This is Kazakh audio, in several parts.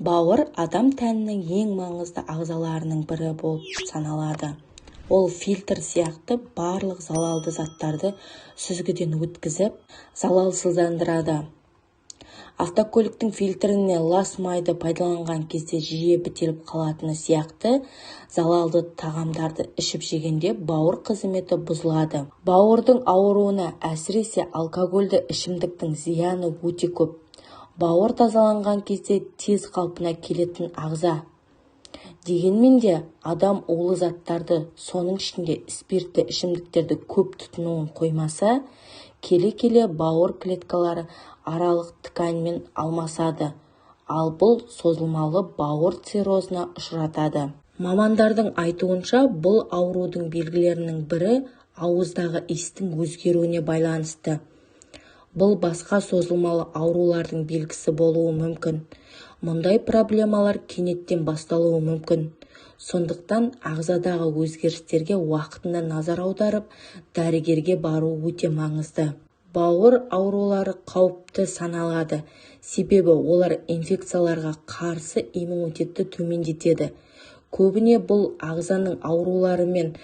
Бауыр адам тәнінің ең маңызды ағзаларының бірі болып саналады. Ол фильтр сияқты барлық залалды заттарды сүзгіден өткізіп, залалсыздандырады. Автокөліктің фильтріне лас майды пайдаланған кезде жиі бітеліп қалатыны сияқты, залалды тағамдарды ішіп-жегенде бауыр қызметі бұзылады. Бауырдың ауруына, әсіресе алкогольді ішімдіктің зияны өте көп. Бауыр тазаланған кезде тез қалпына келетін ағза. Дегенмен де адам улы заттарды, соның ішінде спиртті ішімдіктерді көп тұтынуын қоймаса, келе-келе бауыр клеткалары аралық тканьмен алмасады, ал бұл созылмалы бауыр циррозына ұшыратады. Мамандардың айтуынша, бұл аурудың белгілерінің бірі ауыздағы иістің өзгеруіне байланысты. Бұл басқа созылмалы аурулардың белгісі болуы мүмкін. Мұндай проблемалар кенеттен басталуы мүмкін. Сондықтан ағзадағы өзгерістерге уақытында назар аударып, дәрігерге бару өте маңызды. Бауыр аурулары қауіпті саналады, себебі олар инфекцияларға қарсы иммунитетті төмендетеді. Көбіне бұл ағзаның ауруларымен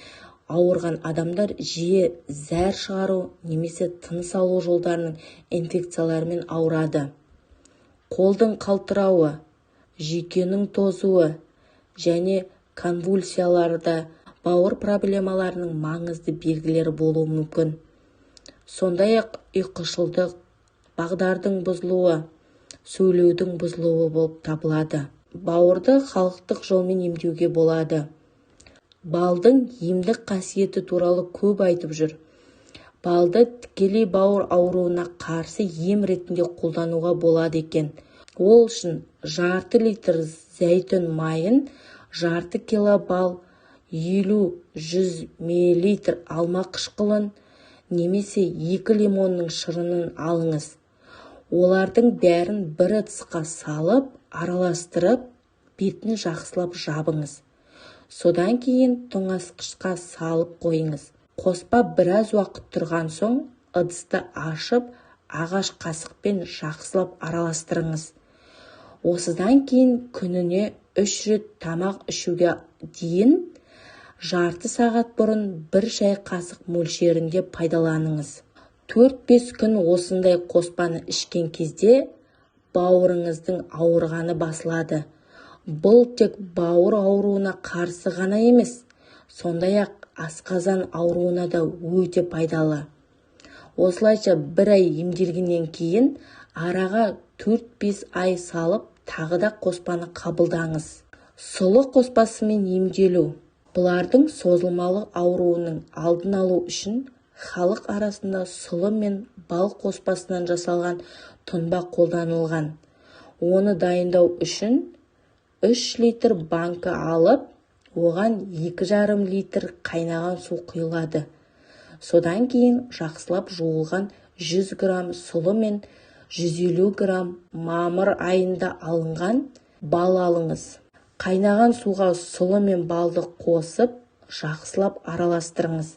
ауырған адамдар жиі зәр шығару немесе тыныс алу жолдарының инфекцияларымен ауырады. Қолдың қалтырауы, жүйкенің тозуы және конвульсиялар да бауыр проблемаларының маңызды белгілері болуы мүмкін. Сондай-ақ ұйқышылдық, бағдардың бұзылуы, сөйлеудің бұзылуы болып табылады. Бауырды халықтық жолмен емдеуге болады. Балдың емдік қасиеті туралы көп айтып жүр. Балды тікелей бауыр ауруына қарсы ем ретінде қолдануға болады екен. Ол үшін жарты литр зәйтүн майын, жарты кило бал, 50-100 мл алма қышқылын немесе 2 лимонның шырынын алыңыз. Олардың бәрін бір ыдысқа салып, араластырып, бетін жақсылап жабыңыз. Содан кейін тоңазытқышқа салып қойыңыз. Қоспа біраз уақыт тұрған соң, ыдысты ашып, ағаш қасықпен жақсылап араластырыңыз. Осыдан кейін күніне 3 рет тамақ ішуге дейін жарты сағат бұрын бір шай қасық мөлшерінде пайдаланыңыз. 4-5 күн осындай қоспаны ішкен кезде бауырыңыздың ауырғаны басылады. Бұл тек бауыр ауруына қарсы ғана емес, сондай-ақ асқазан ауруына да өте пайдалы. Осылайша бір ай емделгеннен кейін араға 4-5 ай салып, тағы да қоспаны қабылдаңыз. Сұлы қоспасымен емделу. Бұлардың созылмалы ауруының алдын алу үшін халық арасында сұлы мен бал қоспасынан жасалған тұнба қолданылған. Оны дайындау үшін 3 литр банка алып, оған 2,5 литр қайнаған су құйылады. Содан кейін жақсылап жуылған 100 грамм сұлы мен 150 грамм мамыр айында алынған бал алыңыз. Қайнаған суға сұлы мен балды қосып, жақсылап араластырыңыз.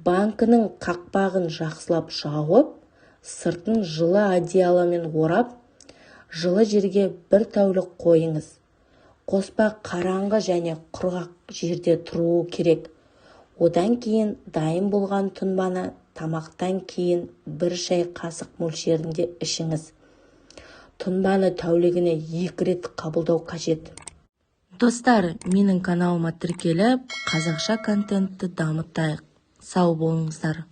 Банкінің қақпағын жақсылап жауып, сыртын жылы одеяламен орап, жылы жерге бір тәулік қойыңыз. Қоспа қараңғы және құрғақ жерде тұруы керек. Одан кейін дайын болған тұнбаны тамақтан кейін бір шай қасық мөлшерінде ішіңіз. Тұнбаны тәулігіне 2 рет қабылдау қажет. Достар, менің каналыма тіркеліп, қазақша контентті дамытайық. Сау болыңыздар.